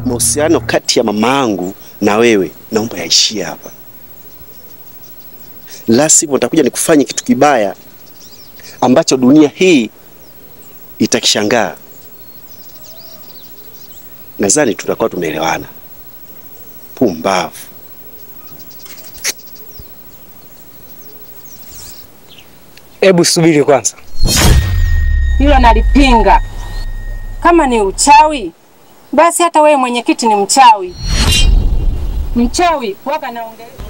Mahusiano kati ya mamangu na wewe naomba yaishie hapa. La sivyo nitakuja nikufanye kitu kibaya ambacho dunia hii itakishangaa. Nadhani tutakuwa tumeelewana. Pumbavu. Ebu subiri kwanza. Hilo nalipinga. Kama ni uchawi, basi hata wewe mwenyekiti ni mchawi. Mchawi waga naongelea.